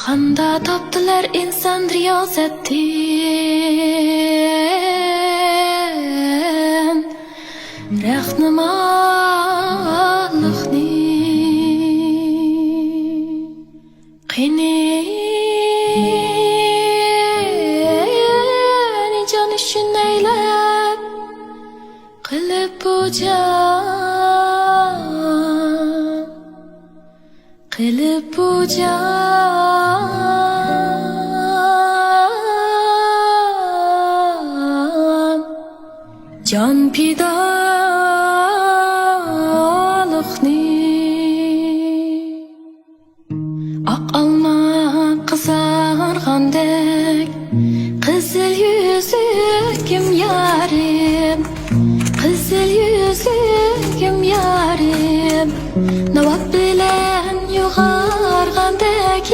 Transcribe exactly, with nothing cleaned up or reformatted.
ئاندا تاپتىلار ئىنسان رىيازەتتىن رەھنىمالىقنى. قېنى جان ئۈچۈن ئەيلەپ قىلىپ بۇ جان، قىلىپ بۇ جان، جان پىدالىقنى. ئاق ئالما قىزارغاندەك، قىزىل يۈزۈكۈم يارىم، قىزىل يۈزۈكۈم يارىم، ناۋات بىلەن يوغارغاندەك.